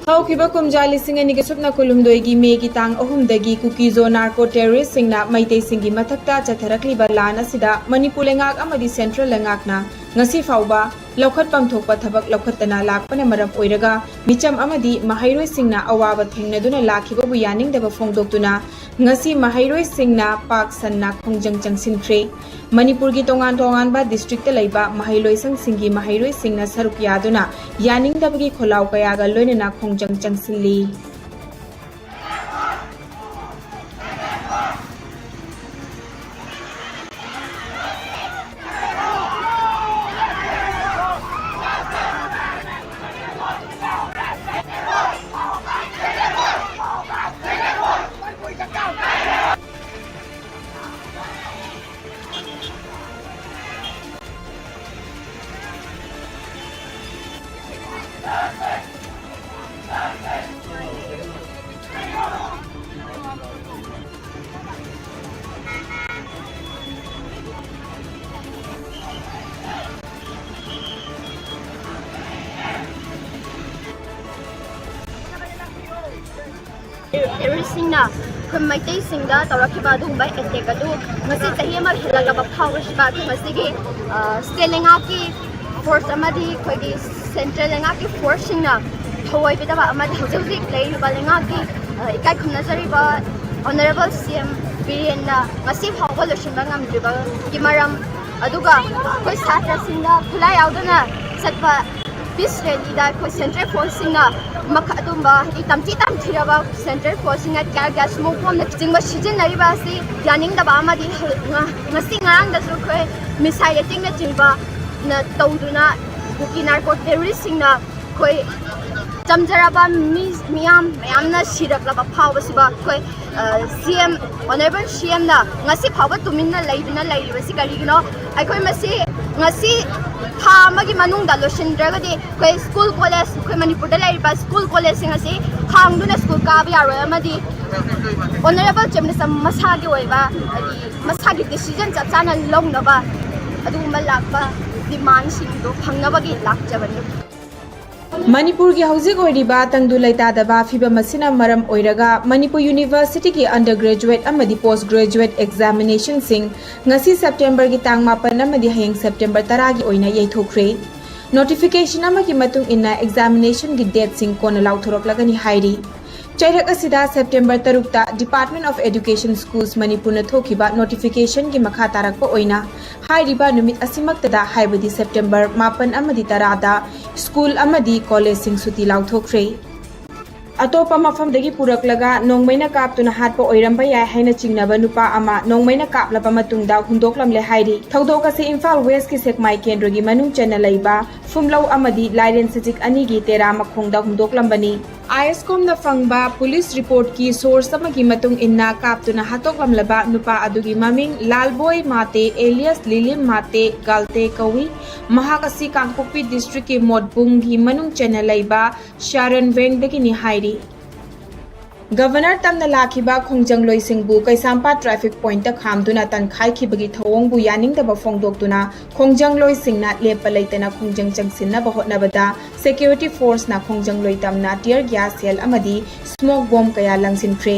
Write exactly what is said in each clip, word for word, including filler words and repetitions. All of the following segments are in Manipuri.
ꯍꯧꯈꯤꯕ ꯀꯨꯝꯖꯥ ꯂꯤꯁꯤꯡ ꯑꯅꯤꯒ ꯁꯨꯞꯅ ꯀꯨꯟꯍꯨꯝꯗꯣꯏꯒꯤ ꯃꯦꯒꯤ ꯇꯥꯡ ꯑꯍꯨꯝꯗꯒꯤ ꯀꯨꯀꯤꯖꯣ ꯅꯥꯔꯀꯣ ꯇꯦꯔꯣꯔꯤꯁꯁꯤꯡꯅ ꯃꯩꯇꯩꯁꯤꯡꯒꯤ ꯃꯊꯛꯇ ꯆꯠꯊꯔꯛꯂꯤꯕ ꯂꯥꯟ ꯑꯁꯤꯗ ꯃꯅꯤꯄꯨꯔ ꯂꯩꯉꯥꯛ ꯑꯃꯗꯤ ꯁꯦꯟꯇ꯭ꯔꯦꯜ ꯂꯩꯉꯥꯛꯅ ꯉꯁꯤ ꯐꯥꯎꯕ ꯂꯧꯈꯠꯐꯝ ꯊꯣꯛꯄ ꯊꯕꯛ ꯂꯧꯈꯠꯇꯅ ꯂꯥꯛꯄꯅ ꯃꯔꯝ ꯑꯣꯏꯔꯒ ꯃꯤꯆꯝ ꯑꯃꯗꯤ ꯃꯍꯩꯔꯣꯏꯁꯤꯡꯅ ꯑꯋꯥꯕ ꯊꯦꯡꯅꯗꯨꯅ ꯂꯥꯛꯈꯤꯕꯕꯨ ꯌꯥꯅꯤꯡꯗꯕ ꯐꯣꯡꯗꯣꯛꯇꯨꯅ ꯉꯁꯤ ꯃꯍꯩꯔꯣꯏꯁꯤꯡꯅ ꯄꯥꯛ ꯁꯟꯅ ꯈꯣꯡꯖꯪ ꯆꯪꯁꯤꯟꯈ꯭ꯔꯦ꯫ ꯃꯅꯤꯄꯨꯔꯒꯤ ꯇꯣꯉꯥꯟ ꯇꯣꯉꯥꯟꯕ ꯗꯤꯁꯇ꯭ꯔꯤꯛꯇ ꯂꯩꯕ ꯃꯍꯩꯂꯣꯏꯁꯪꯁꯤꯡꯒꯤ ꯃꯍꯩꯔꯣꯏꯁꯤꯡꯅ ꯁꯔꯨꯛ ꯌꯥꯗꯨꯅ ꯌꯥꯅꯤꯡꯗꯕꯒꯤ ꯈꯣꯜꯂꯥꯎ ꯀꯌꯥꯒ ꯂꯣꯏꯅꯅ ꯈꯣꯡꯖꯪ ꯆꯪꯁꯤꯜꯂꯤ꯫ ꯇꯦꯔꯣꯔꯤꯁꯁꯤꯡꯅ ꯑꯩꯈꯣꯏ ꯃꯩꯇꯩꯁꯤꯡꯗ ꯇꯧꯔꯛꯈꯤꯕ ꯑꯗꯨꯒꯨꯝꯕ ꯑꯦꯇꯦꯛ ꯑꯗꯨ ꯉꯁꯤ ꯆꯍꯤ ꯑꯃ ꯍꯦꯜꯂꯛꯂꯕ ꯐꯥꯎꯕꯁꯤꯗ ꯑꯩꯈꯣꯏ ꯉꯁꯤꯒꯤ, ꯑ, ꯁ꯭ꯇꯦꯠ ꯂꯩꯉꯥꯛꯀꯤ ꯐꯣꯔꯁ ꯑꯃꯗꯤ ꯑꯩꯈꯣꯏꯒꯤ ꯁꯦꯟꯇ꯭ꯔꯦꯜ ꯂꯩꯉꯥꯛꯀꯤ ꯐꯣꯔꯁꯁꯤꯡꯅ ꯊꯧꯑꯣꯏꯕꯤꯗꯕ ꯑꯃꯗꯤ ꯍꯧꯖꯤꯛ ꯍꯧꯖꯤꯛ ꯂꯩꯔꯤꯕ ꯂꯩꯉꯥꯛꯀꯤ, ꯑ, ꯏꯀꯥꯏ ꯈꯨꯝꯅꯖꯔꯤꯕ ꯑꯣꯅꯔꯦꯕꯜ ꯁꯤ ꯑꯦꯝ ꯕꯤꯔꯦꯟꯅ ꯉꯁꯤ ꯐꯥꯎꯕ ꯂꯣꯏꯁꯤꯟꯕ ꯉꯝꯗ꯭ꯔꯤꯕꯒꯤ ꯃꯔꯝ, ꯑꯗꯨꯒ ꯑꯩꯈꯣꯏ ꯁꯥꯇ꯭ꯔꯁꯤꯡꯗ ꯈꯨꯠꯂꯥꯏ ꯌꯥꯎꯗꯅ ꯆꯠꯄ ꯄꯤꯁ ꯔꯦꯂꯤꯗ ꯑꯩꯈꯣꯏ ꯁꯦꯟꯇ꯭ꯔꯦꯜ ꯐꯣꯔꯁꯁꯤꯡꯅ ꯃꯈ-, ꯑꯗꯨꯝꯕ ꯍꯥꯏꯗꯤ ꯇꯝꯊꯤ ꯇꯝꯊꯤꯔꯕ ꯁꯦꯟꯇ꯭ꯔꯦꯜ ꯐꯣꯔꯁꯁꯤꯡꯅ ꯇꯤꯌꯥꯔ ꯒ꯭ꯌꯥꯁ, ꯁ꯭ꯃꯣꯛ ꯕꯣꯝꯅꯆꯤꯡꯕ ꯁꯤꯖꯤꯟꯅꯔꯤꯕ ꯑꯁꯤ ꯌꯥꯅꯤꯡꯗꯕ ꯑꯃꯗꯤ ꯉ-, ꯉꯁꯤ ꯉꯔꯥꯡꯗꯁꯨ ꯑꯩꯈꯣꯏ ꯃꯤꯁꯥꯏꯜ ꯑꯦꯇꯦꯛꯅꯆꯤꯡꯕꯅ ꯇꯧꯗꯨꯅ ꯀꯨꯀꯤ ꯅꯥꯔꯀꯣ ꯇꯦꯔꯣꯔꯤꯁꯁꯤꯡꯅ ꯑꯩꯈꯣꯏ ꯆꯝꯖꯔꯕ ꯃꯤ, ꯃꯤꯌꯥꯝ ꯃꯌꯥꯝꯅ ꯁꯤꯔꯛꯂꯕ ꯐꯥꯎꯕꯁꯤꯕ ꯑꯩꯈꯣꯏ, ꯑ, ꯁꯤ ꯑꯦꯝ, ꯑꯣꯅꯔꯦꯕꯜ ꯁꯤ ꯑꯦꯝꯅ ꯉꯁꯤ ꯐꯥꯎꯕ ꯇꯨꯃꯤꯟꯅ ꯂꯩꯗꯨꯅ ꯂꯩꯔꯤꯕꯁꯤ ꯀꯔꯤꯒꯤꯅꯣ? ꯑꯩꯈꯣꯏ ꯃꯁꯤ ꯉꯁꯤ ꯊꯥ ꯑꯃꯒꯤ ꯃꯅꯨꯡꯗ ꯂꯣꯏꯁꯤꯟꯗ꯭ꯔꯒꯗꯤ ꯑꯩꯈꯣꯏ ꯁ꯭ꯀꯨꯜ ꯀꯣꯂꯦꯖ, ꯑꯩꯈꯣꯏ ꯃꯅꯤꯄꯨꯔꯗ ꯂꯩꯔꯤꯕ ꯁ꯭ꯀꯨꯜ ꯀꯣꯂꯦꯖꯁꯤꯡ ꯑꯁꯤ ꯍꯥꯡꯗꯨꯅ ꯁ꯭ꯀꯨꯜ ꯀꯥꯕ ꯌꯥꯔꯣꯏ, ꯑꯃꯗꯤ ꯑꯣꯅꯔꯦꯕꯜ ꯆꯤꯐ ꯃꯤꯅꯤꯁꯇꯔ ꯃꯁꯥꯒꯤ ꯑꯣꯏꯕ, ꯍꯥꯏꯗꯤ ꯃꯁꯥꯒꯤ ꯗꯤꯁꯤꯖꯟ ꯆꯞ ꯆꯥꯅ ꯂꯧꯅꯕ ꯑꯗꯨꯒꯨꯝꯕ ꯂꯥꯛꯄ ꯗꯤꯃꯥꯟꯁꯤꯡꯗꯣ ꯐꯪꯅꯕꯒꯤ ꯂꯥꯛꯆꯕꯅꯤ꯫ ꯃꯅꯤꯄꯨꯔꯒꯤ ꯍꯧꯖꯤꯛ ꯑꯣꯏꯔꯤꯕ ꯇꯪꯗꯨ ꯂꯩꯇꯥꯗꯕ ꯐꯤꯕꯝ ꯑꯁꯤꯅ ꯃꯔꯝ ꯑꯣꯏꯔꯒ ꯃꯅꯤꯄꯨꯔ ꯌꯨꯅꯤꯚꯔꯁꯤꯇꯤꯒꯤ undergraduate ꯑꯃꯗꯤ post graduate examinationꯁꯤꯡ ꯉꯁꯤ ꯁꯦꯞꯇꯦꯝꯕꯔꯒꯤ ꯇꯥꯡ ꯃꯥꯄꯟ ꯑꯃꯗꯤ ꯍꯌꯦꯡ ꯁꯦꯞꯇꯦꯝꯕꯔ ꯇꯔꯥꯒꯤ ꯑꯣꯏꯅ ꯌꯩꯊꯣꯛꯈ꯭ꯔꯦ꯫ Notification ꯑꯃꯒꯤ ꯃꯇꯨꯡ ꯏꯟꯅ examinationꯒꯤ dateꯁꯤꯡ ꯀꯣꯟꯅ ꯂꯥꯎꯊꯣꯔꯛꯂꯒꯅꯤ ꯍꯥꯏꯔꯤ꯫ ꯆꯩꯔꯛ ꯑꯁꯤꯗ ꯁꯦꯞꯇꯦꯝꯕꯔ ꯇꯔꯨꯛꯇ Department of Education Schools ꯃꯅꯤꯄꯨꯔꯅ ꯊꯣꯛꯈꯤꯕ notificationꯒꯤ ꯃꯈꯥ ꯇꯥꯔꯛꯄ ꯑꯣꯏꯅ ꯍꯥꯏꯔꯤꯕ ꯅꯨꯃꯤꯠ ꯑꯁꯤꯃꯛꯇꯗ, ꯍꯥꯏꯕꯗꯤ ꯁꯦꯞꯇꯦꯝꯕꯔ ꯃꯥꯄꯟ ꯑꯃꯗꯤ ꯇꯔꯥꯗ school ꯑꯃꯗꯤ collegeꯁꯤꯡ ꯁꯨꯇꯤ ꯂꯥꯎꯊꯣꯛꯈ꯭ꯔꯦ꯫ ꯑꯇꯣꯞꯄ ꯃꯐꯝꯗꯒꯤ ꯄꯨꯔꯛꯂꯒ ꯅꯣꯡꯃꯩꯅ ꯀꯥꯞꯇꯨꯅ ꯍꯥꯠꯄ ꯑꯣꯏꯔꯝꯕ ꯌꯥꯏ ꯍꯥꯏꯅ ꯆꯤꯡꯅꯕ ꯅꯨꯄꯥ ꯑꯃ ꯅꯣꯡꯃꯩꯅ ꯀꯥꯞꯂꯕ ꯃꯇꯨꯡꯗ ꯍꯨꯟꯗꯣꯛꯂꯝꯂꯦ ꯍꯥꯏꯔꯤ꯫ ꯊꯧꯗꯣꯛ ꯑꯁꯤ ꯏꯝꯐꯥꯜ Westꯀꯤ ꯁꯦꯛꯃꯥꯏ ꯀꯦꯟꯗ꯭ꯔꯒꯤ ꯃꯅꯨꯡ ꯆꯟꯅ ꯂꯩꯕ ꯐꯨꯝꯂꯧ ꯑꯃꯗꯤ ꯂꯥꯏꯔꯦꯟ ꯁꯖꯤꯛ ꯑꯅꯤꯒꯤ ꯇꯦꯔꯥ ꯃꯈꯣꯡꯗ ꯍꯨꯟꯗꯣꯛꯂꯝꯕꯅꯤ꯫ ISCOMꯅ ꯐꯪꯕ police reportꯀꯤ source ꯑꯃꯒꯤ ꯃꯇꯨꯡ ꯏꯟꯅ, ꯀꯥꯞꯇꯨꯅ ꯍꯥꯠꯇꯣꯛꯂꯝꯂꯕ ꯅꯨꯄꯥ ꯑꯗꯨꯒꯤ ꯃꯃꯤꯡ ꯂꯥꯜꯕꯣꯏ ꯃꯥꯇꯦ alias ꯂꯤꯂꯤꯝ ꯃꯥꯇꯦ ꯒꯥꯜꯇꯦ ꯀꯧꯏ꯫ ꯃꯍꯥꯛ ꯑꯁꯤ ꯀꯥꯡꯄꯣꯛꯄꯤ districtꯀꯤ ꯃꯣꯠꯕꯨꯡꯒꯤ ꯃꯅꯨꯡ ꯆꯟꯅ ꯂꯩꯕ ꯁ꯭ꯌꯥꯔꯟ ꯋꯦꯡꯗꯒꯤꯅꯤ ꯍꯥꯏꯔꯤ꯫ Governor ꯇꯝꯅ ꯂꯥꯛꯈꯤꯕ ꯈꯣꯡꯖꯪꯂꯣꯏꯁꯤꯡꯕꯨ ꯀꯩꯁꯥꯝꯄꯥꯠ traffic pointꯇ ꯈꯥꯝꯗꯨꯅ ꯇꯟꯈꯥꯏꯈꯤꯕꯒꯤ ꯊꯧꯑꯣꯡꯕꯨ ꯌꯥꯅꯤꯡꯗꯕ ꯐꯣꯡꯗꯣꯛꯇꯨꯅ ꯈꯣꯡꯖꯪꯂꯣꯏꯁꯤꯡꯅ ꯂꯦꯞꯄ ꯂꯩꯇꯅ ꯈꯣꯡꯖꯪ ꯆꯪꯁꯤꯟꯅꯕ ꯍꯣꯠꯅꯕꯗ security forceꯅ ꯈꯣꯡꯖꯪꯂꯣꯏ ꯇꯝꯅ tear gas shell ꯑꯃꯗꯤ smoke bomb ꯀꯌꯥ ꯂꯪꯁꯤꯟꯈ꯭ꯔꯦ꯫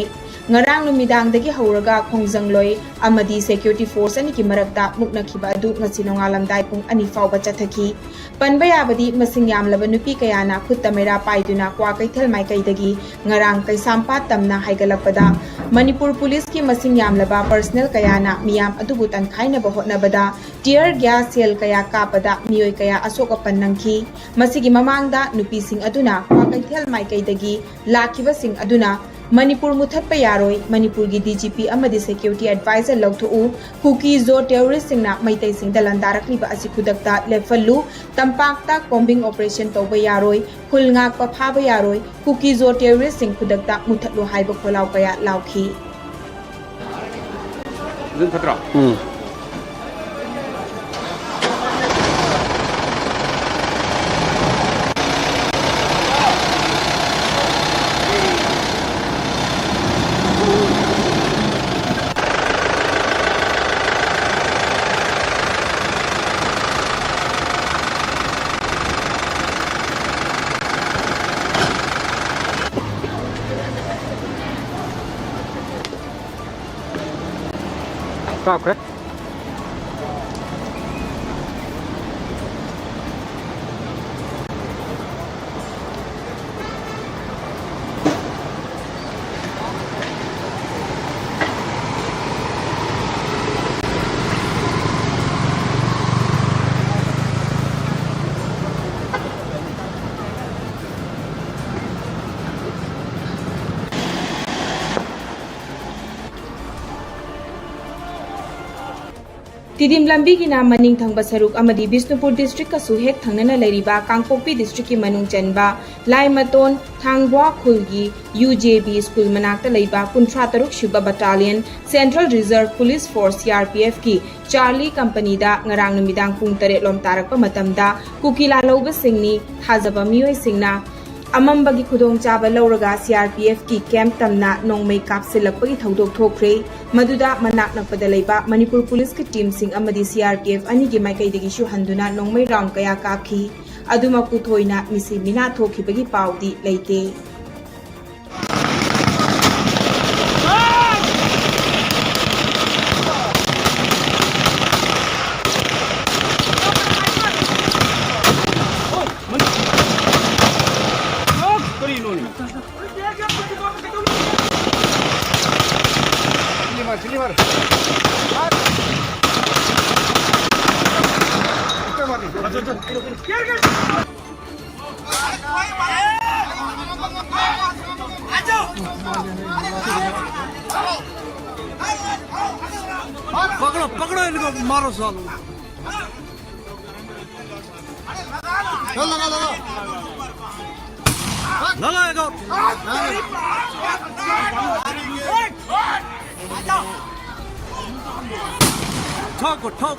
ꯉꯔꯥꯡ ꯅꯨꯃꯤꯗꯥꯡꯗꯒꯤ ꯍꯧꯔꯒ ꯈꯣꯡꯖꯪꯂꯣꯏ ꯑꯃꯗꯤ security force ꯑꯅꯤꯒꯤ ꯃꯔꯛꯇ ꯃꯨꯛꯅꯈꯤꯕ ꯑꯗꯨ ꯉꯁꯤ ꯅꯣꯡꯉꯥꯜꯂꯝꯗꯥꯏ ꯄꯨꯡ ꯑꯅꯤ ꯐꯥꯎꯕ ꯆꯠꯊꯈꯤ꯫ ꯄꯟꯕ ꯌꯥꯕꯗꯤ, ꯃꯁꯤꯡ ꯌꯥꯝꯂꯕ ꯅꯨꯄꯤ ꯀꯌꯥꯅ ꯈꯨꯠꯇ ꯃꯩꯔꯥ ꯄꯥꯏꯗꯨꯅ ꯀ꯭ꯋꯥꯀꯩꯊꯦꯜ ꯃꯥꯏꯀꯩꯗꯒꯤ ꯉꯔꯥꯡ ꯀꯩꯁꯥꯝꯄꯥꯠ ꯇꯝꯅ ꯍꯥꯏꯒꯠꯂꯛꯄꯗ, ꯃꯅꯤꯄꯨꯔ ꯄꯨꯂꯤꯁꯀꯤ ꯃꯁꯤꯡ ꯌꯥꯝꯂꯕ personnel ꯀꯌꯥꯅ ꯃꯤꯌꯥꯝ ꯑꯗꯨꯕꯨ ꯇꯟꯈꯥꯏꯅꯕ ꯍꯣꯠꯅꯕꯗ tear gas shell ꯀꯌꯥ ꯀꯥꯞꯄꯗ ꯃꯤꯑꯣꯏ ꯀꯌꯥ ꯑꯁꯣꯛ ꯑꯄꯟ ꯅꯪꯈꯤ꯫ ꯃꯁꯤꯒꯤ ꯃꯃꯥꯡꯗ ꯅꯨꯄꯤꯁꯤꯡ ꯑꯗꯨꯅ ꯀ꯭ꯋꯥꯀꯩꯊꯦꯜ ꯃꯥꯏꯀꯩꯗꯒꯤ ꯂꯥꯛꯈꯤꯕꯁꯤꯡ ꯑꯗꯨꯅ ꯃꯅꯤꯄꯨꯔ ꯃꯨꯊꯠꯄ ꯌꯥꯔꯣꯏ, ꯃꯅꯤꯄꯨꯔꯒꯤ DGP ꯑꯃꯗꯤ security advisor ꯂꯧꯊꯣꯛꯎ, ꯀꯨꯀꯤ ꯖꯣ terroristꯁꯤꯡꯅ ꯃꯩꯇꯩꯁꯤꯡꯗ ꯂꯥꯟꯗꯥꯔꯛꯂꯤꯕ ꯑꯁꯤ ꯈꯨꯗꯛꯇ ꯂꯦꯞꯍꯜꯂꯨ, ꯇꯝꯄꯥꯛꯇ combing operation ꯇꯧꯕ ꯌꯥꯔꯣꯏ, ꯈꯨꯜ ꯉꯥꯛꯄ ꯐꯥꯕ ꯌꯥꯔꯣꯏ, ꯀꯨꯀꯤ ꯖꯣ terroristꯁꯤꯡ ꯈꯨꯗꯛꯇ ꯃꯨꯊꯠꯂꯨ ꯍꯥꯏꯕ ꯈꯣꯜꯂꯥꯎ ꯀꯌꯥ ꯂꯥꯎꯈꯤ꯫ ꯑꯗꯨꯝ ꯐꯠꯇ꯭ꯔꯣ? ꯎꯝ꯫ ꯀꯥꯞꯈ꯭ꯔꯦ꯫ ꯇꯤꯗꯤꯝ ꯂꯝꯕꯤꯒꯤꯅ ꯃꯅꯤꯡ ꯊꯪꯕ ꯁꯔꯨꯛ ꯑꯃꯗꯤ ꯕꯤꯁꯅꯨꯄꯨꯔ ꯗꯤꯁꯇ꯭ꯔꯤꯛꯀꯁꯨ ꯍꯦꯛ ꯊꯪꯅꯅ ꯂꯩꯔꯤꯕ ꯀꯥꯡꯄꯣꯛꯄꯤ ꯗꯤꯁꯇ꯭ꯔꯤꯛꯀꯤ ꯃꯅꯨꯡ ꯆꯟꯕ ꯂꯥꯏꯃꯇꯣꯟ ꯊꯥꯡꯕ꯭ꯋꯥ ꯈꯨꯜꯒꯤ ꯌꯨ ꯖꯦ ꯕꯤ ꯁ꯭ꯀꯨꯜ ꯃꯅꯥꯛꯇ ꯂꯩꯕ ꯀꯨꯟꯊ꯭ꯔꯥ ꯇꯔꯨꯛ ꯁꯨꯕ battalion central reserve police force, C R P ꯑꯦꯐꯀꯤ ꯆꯥꯔꯂꯤ ꯀꯝꯄꯅꯤꯗ ꯉꯔꯥꯡ ꯅꯨꯃꯤꯗꯥꯡ ꯄꯨꯡ ꯇꯔꯦꯠ ꯂꯣꯝ ꯇꯥꯔꯛꯄ ꯃꯇꯝꯗ ꯀꯨꯀꯤ ꯂꯥꯜꯍꯧꯕꯁꯤꯡꯅꯤ ꯊꯥꯖꯕ ꯃꯤꯑꯣꯏꯁꯤꯡꯅ ꯑꯃꯝꯕꯒꯤ ꯈꯨꯗꯣꯡꯆꯥꯕ ꯂꯧꯔꯒ ꯁꯤ ꯑꯥꯔ ꯄꯤ ꯑꯦꯐꯀꯤ ꯀꯦꯝꯞ ꯇꯝꯅ ꯅꯣꯡꯃꯩ ꯀꯥꯞꯁꯤꯜꯂꯛꯄꯒꯤ ꯊꯧꯗꯣꯛ ꯊꯣꯛꯈ꯭ꯔꯦ꯫ ꯃꯗꯨꯗ ꯃꯅꯥꯛ ꯅꯛꯄꯗ ꯂꯩꯕ ꯃꯅꯤꯄꯨꯔ ꯄꯨꯂꯤꯁꯀꯤ ꯇꯤꯝꯁꯤꯡ ꯑꯃꯗꯤ ꯁꯤ ꯑꯥꯔ ꯄꯤ ꯑꯦꯐ ꯑꯅꯤꯒꯤ ꯃꯥꯏꯀꯩꯗꯒꯤꯁꯨ ꯍꯟꯗꯨꯅ ꯅꯣꯡꯃꯩ ꯔꯥꯎꯟ ꯀꯌꯥ ꯀꯥꯞꯈꯤ꯫ ꯑꯗꯨꯃꯛꯄꯨ ꯊꯣꯏꯅ ꯃꯤꯁꯤ ꯃꯤꯅꯥ ꯊꯣꯛꯈꯤꯕꯒꯤ ꯄꯥꯎꯗꯤ ꯂꯩꯇꯦ꯫ ꯀꯔꯤꯅꯣꯅꯦ? ꯁꯤꯜꯂꯤ ꯃꯥ, ꯁꯤꯜꯂꯤ ꯃꯥ꯫ पकड़ो, पकड़ो इनको, मारो सालो। लगा, लगा, लगा। लगा एक और। ठोक, ठोक।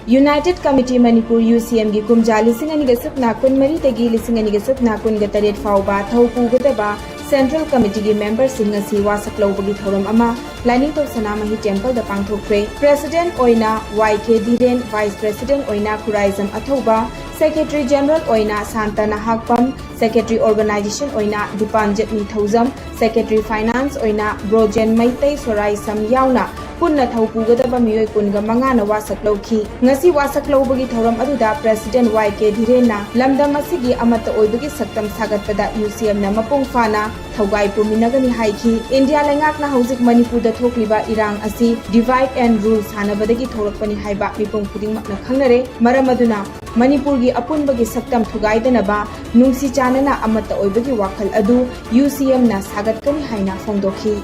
United Committee Manipur, ꯌꯨ ꯁꯤ ꯑꯦꯝꯒꯤ ꯀꯨꯝꯖꯥ ꯂꯤꯁꯤꯡ ꯑꯅꯤꯒ ꯁꯨꯞꯅ ꯀꯨꯟꯃꯔꯤꯗꯒꯤ ꯂꯤꯁꯤꯡ ꯑꯅꯤꯒ ꯁꯨꯞꯅ ꯀꯨꯟꯒ ꯇꯔꯦꯠ ꯐꯥꯎꯕ ꯊꯧ ꯄꯨꯒꯗꯕ Central Committeeꯒꯤ memberꯁꯤꯡ ꯉꯁꯤ ꯋꯥꯁꯛ ꯂꯧꯕꯒꯤ ꯊꯧꯔꯝ ꯑꯃ ꯂꯥꯏꯅꯤꯡꯊꯧ ꯁꯅꯥꯃꯍꯤ Templeꯗ ꯄꯥꯡꯊꯣꯛꯈ꯭ꯔꯦ꯫ President ꯑꯣꯏꯅ ꯋꯥꯏ ꯀꯦ ꯙꯤꯔꯦꯟ, Vice President ꯑꯣꯏꯅ ꯈꯨꯔꯥꯏꯖꯝ ꯑꯊꯧꯕ, ꯁꯦꯀ꯭ꯔꯦꯇꯔꯤ ꯖꯦꯅꯔꯦꯜ ꯑꯣꯏꯅ ꯁꯥꯟꯇꯅ ꯍꯥꯛꯄꯝ, ꯁꯦꯀ꯭ꯔꯦꯇꯔꯤ ꯑꯣꯔꯒꯅꯥꯏꯖꯦꯁꯟ ꯑꯣꯏꯅ ꯗꯤꯄꯥꯟꯖꯠꯅꯤ ꯊꯧꯖꯝ, ꯁꯦꯀ꯭ꯔꯦꯇꯔꯤ ꯐꯥꯏꯅꯥꯟꯁ ꯑꯣꯏꯅ ꯕ꯭ꯔꯣꯖꯦꯟ ꯃꯩꯇꯩ ꯁꯣꯔꯥꯏꯁꯝ ꯌꯥꯎꯅ ꯄꯨꯟꯅ ꯊꯧ ꯄꯨꯒꯗꯕ ꯃꯤꯑꯣꯏ ꯀꯨꯟꯒ ꯃꯉꯥꯅ ꯋꯥꯁꯛ ꯂꯧꯈꯤ꯫ ꯉꯁꯤ ꯋꯥꯁꯛ ꯂꯧꯕꯒꯤ ꯊꯧꯔꯝ ꯑꯗꯨꯗ ꯄ꯭ꯔꯦꯁꯤꯗꯦꯟꯠ ꯋꯥꯏ ꯀꯦ ꯙꯤꯔꯦꯟꯅ ꯂꯝꯗꯝ ꯑꯁꯤꯒꯤ ꯑꯃꯠꯇ ꯑꯣꯏꯕꯒꯤ ꯁꯛꯇꯝ ꯁꯥꯒꯠꯄꯗ ꯌꯨ ꯁꯤ ꯑꯦꯝꯅ ꯃꯄꯨꯡ ꯐꯥꯅ ꯊꯧꯒꯥꯏ ꯄꯨꯃꯤꯟꯅꯒꯅꯤ ꯍꯥꯏꯈꯤ꯫ ꯏꯟꯗꯤꯌꯥ ꯂꯩꯉꯥꯛꯅ ꯍꯧꯖꯤꯛ ꯃꯅꯤꯄꯨꯔꯗ ꯊꯣꯛꯂꯤꯕ ꯏꯔꯥꯡ ꯑꯁꯤ divide and rule ꯁꯥꯟꯅꯕꯗꯒꯤ ꯊꯣꯛꯂꯛꯄꯅꯤ ꯍꯥꯏꯕ ꯃꯤꯄꯨꯝ ꯈꯨꯗꯤꯡꯃꯛꯅ ꯈꯪꯅꯔꯦ꯫ ꯃꯔꯝ ꯑꯗꯨꯅ ꯃꯅꯤꯄꯨꯔꯒꯤ ꯑꯄꯨꯟꯕꯒꯤ ꯁꯛꯇꯝ ꯊꯨꯒꯥꯏꯗꯅꯕ ꯅꯨꯡꯁꯤ ꯆꯥꯟꯅꯅ ꯑꯃꯠꯇ ꯑꯣꯏꯕꯒꯤ ꯋꯥꯈꯜ ꯑꯗꯨ ꯌꯨ ꯁꯤ ꯑꯦꯝꯅ ꯁꯥꯒꯠꯀꯅꯤ ꯍꯥꯏꯅ ꯐꯣꯡꯗꯣꯛꯈꯤ꯫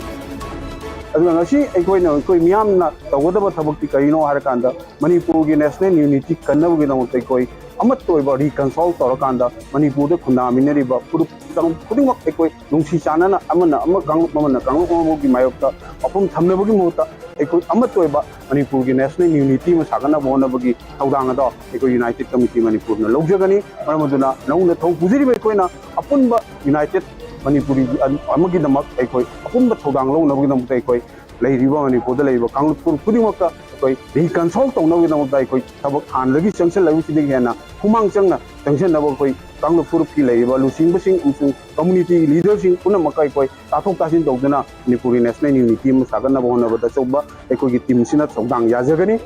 ꯑꯗꯨꯅ ꯉꯁꯤ ꯑꯩꯈꯣꯏꯅ, ꯑꯩꯈꯣꯏ ꯃꯤꯌꯥꯝꯅ ꯇꯧꯒꯗꯕ ꯊꯕꯛꯇꯤ ꯀꯔꯤꯅꯣ ꯍꯥꯏꯔꯀꯥꯟꯗ, ꯃꯅꯤꯄꯨꯔꯒꯤ national unity ꯀꯟꯅꯕꯒꯤꯗꯃꯛꯇ ꯑꯩꯈꯣꯏ ꯑꯃꯠꯇ ꯑꯣꯏꯕ reconcile ꯇꯧꯔꯀꯥꯟꯗ, ꯃꯅꯤꯄꯨꯔꯗ ꯈꯨꯟꯗꯥꯃꯤꯟꯅꯔꯤꯕ ꯐꯨꯔꯨꯞ ꯀꯥꯡꯂꯨꯞ ꯈꯨꯗꯤꯡꯃꯛ ꯑꯩꯈꯣꯏ ꯅꯨꯡꯁꯤ ꯆꯥꯟꯅꯅ, ꯑꯃꯅ ꯑꯃ ꯀꯥꯡꯂꯨꯞ ꯑꯃꯅ ꯀꯥꯡꯂꯨꯞ ꯑꯃꯒꯤ ꯃꯥꯌꯣꯛꯇ ꯋꯥꯐꯝ ꯊꯝꯅꯕꯒꯤ ꯃꯍꯨꯠꯇ, ꯑꯩꯈꯣꯏ ꯑꯃꯠꯇ ꯑꯣꯏꯕ ꯃꯅꯤꯄꯨꯔꯒꯤ national unity ꯑꯃ ꯁꯥꯒꯠꯅꯕ ꯍꯣꯠꯅꯕꯒꯤ ꯊꯧꯗꯥꯡ ꯑꯗꯣ ꯑꯩꯈꯣꯏ United Committee ꯃꯅꯤꯄꯨꯔꯅ ꯂꯧꯖꯒꯅꯤ꯫ ꯃꯔꯝ ꯑꯗꯨꯅ ꯅꯧꯅ ꯊꯧ ꯄꯨꯖꯔꯤꯕ ꯑꯩꯈꯣꯏꯅ ꯑꯄꯨꯟꯕ United ꯃꯅꯤꯄꯨꯔꯤ ꯑꯃꯒꯤꯗꯃꯛ, ꯑꯩꯈꯣꯏ ꯑꯄꯨꯟꯕ ꯊꯧꯗꯥꯡ ꯂꯧꯅꯕꯒꯤꯗꯃꯛꯇ ꯑꯩꯈꯣꯏ ꯂꯩꯔꯤꯕ ꯃꯅꯤꯄꯨꯔꯗ ꯂꯩꯔꯤꯕ ꯀꯥꯡꯂꯨꯞ ꯐꯨꯔꯨꯞ ꯈꯨꯗꯤꯡꯃꯛꯇ ꯑꯩꯈꯣꯏ reconcile ꯇꯧꯅꯕꯒꯤꯗꯃꯛꯇ ꯑꯩꯈꯣꯏ ꯊꯕꯛ ꯍꯥꯟꯅꯗꯒꯤ ꯆꯪꯁꯤꯜꯂꯛꯂꯤꯕꯁꯤꯗꯒꯤ ꯍꯦꯟꯅ ꯈꯨꯃꯥꯡ ꯆꯪꯅ ꯆꯪꯁꯤꯟꯅꯕ ꯑꯩꯈꯣꯏ ꯀꯥꯡꯂꯨꯞ ꯐꯨꯔꯨꯞꯀꯤ ꯂꯩꯔꯤꯕ ꯂꯨꯆꯤꯡꯕꯁꯤꯡ ꯑꯃꯁꯨꯡ community leaderꯁꯤꯡ ꯄꯨꯝꯅꯃꯛꯀ ꯑꯩꯈꯣꯏ ꯇꯥꯊꯣꯛ ꯇꯥꯁꯤꯟ ꯇꯧꯗꯨꯅ ꯃꯅꯤꯄꯨꯔꯒꯤ national unity ꯑꯃ ꯁꯥꯒꯠꯅꯕ ꯍꯣꯠꯅꯕꯗ ꯑꯆꯧꯕ ꯑꯩꯈꯣꯏꯒꯤ teamꯁꯤꯅ ꯊꯧꯗꯥꯡ ꯌꯥꯖꯒꯅꯤ꯫